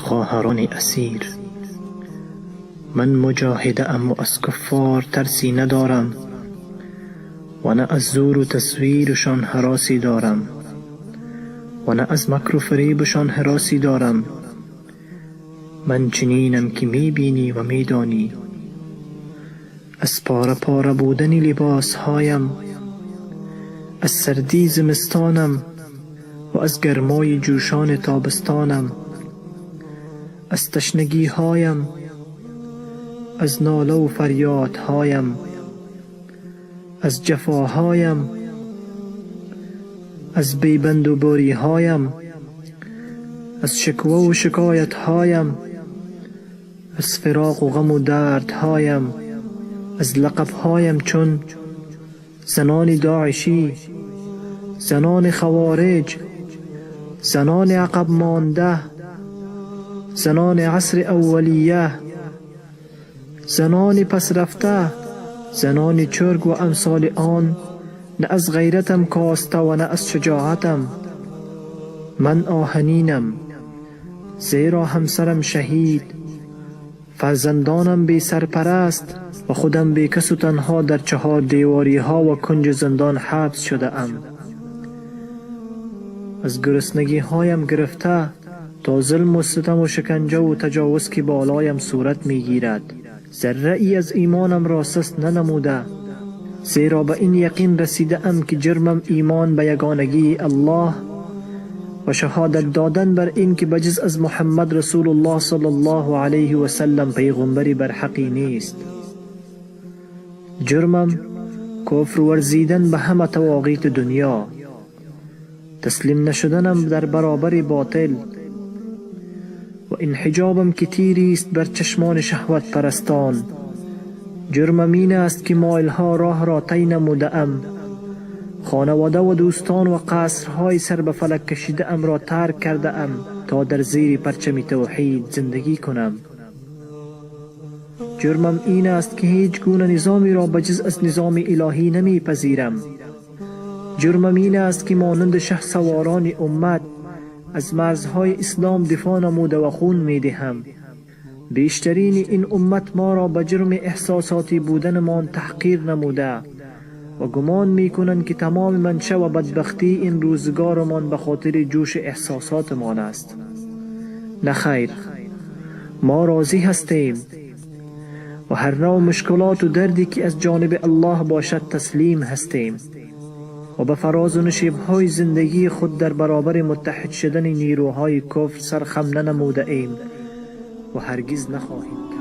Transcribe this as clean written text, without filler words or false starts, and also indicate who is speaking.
Speaker 1: Хоҳарони асир, ман муҷоҳидаам ва аз куффор тарсе надорам ва на аз зӯру тасвирашон ҳаросе дорам ва на аз макру фиребашон ҳаросе дорам. Ман чунинам, ки мебинӣ ва медонӣ. Аз пора пора будани либосҳоям, аз сардии зимистонам ва аз гармои ҷӯшони тобистонам, аз ташнагиҳоям, аз нолаву фарёдҳоям, аз ҷафоҳоям, аз бебандубориҳоям, аз шикваву шикоятҳоям, аз фироқу ғаму дардҳоям, аз лақабҳоям чун занони доишӣ, занони хавориҷ, занони ақабмонда, занони асри аввалия, занони пасрафта, занони чурк ва амсоли он на аз ғайратам коста ва на аз шуҷоатам. Ман оҳанинам, зеро ҳамсарам шаҳид, фарзандонам бесарпараст ва худам бекасу танҳо дар чаҳордевориҳо ва кунҷи зиндон ҳабс шудаам. Аз гуруснагиҳоям гирифта то зулму ситаму шиканҷаву таҷовуз, ки болоям сурат мегирад, зарраи аз имонамро суст нанамуда, зеро ба ин яқин расидаам, ки ҷурмам имон ба ягонагии Аллоҳ ва шаҳодат додан бар ин ки ба ҷуз аз Муҳаммад Расулуллоҳ саллаллоҳу алайҳи васаллам пайғамбари барҳақӣ нест. Ҷурмам куфр варзидан ба ҳама тавоғити дунё, таслим нашуданам дар баробари ботил ва ин ҳиҷобам, ки тирист бар чашмони шаҳватпарастон. Ҷурмам ин аст, ки майлҳо роҳро тай намудаам, хонавода ва дӯстон ва қасрҳои сар ба фалак кашидаамро тарк кардаам, то дар зери парчами тавҳид зиндагӣ кунам. Ҷурмам ин аст, ки ҳеҷ гуна низомеро ба ҷуз аз низоми илоҳӣ намепазирам. Ҷурмам ин аст, ки монанди шаҳсаворони уммат аз марзҳои ислом дифоъ намуда ва хун медиҳам. Бештарини ин уммат моро ба ҷурми эҳсосотӣ буданамон таҳқир намуда ва гумон мекунанд, ки тамоми манша ва бадбахтии ин рӯзгорамон ба хотири ҷӯши эҳсосотамон аст. На хайр, мо розӣ ҳастем ва ҳар навъ мушкилоту дарде, ки аз ҷониби Аллоҳ бошад, таслим ҳастем ва ба фарозу нишебҳои зиндагии худ дар баробари муттаҳид шудани нерӯҳои куфр сар хам нанамудаем ва ҳаргиз нахоҳем кард.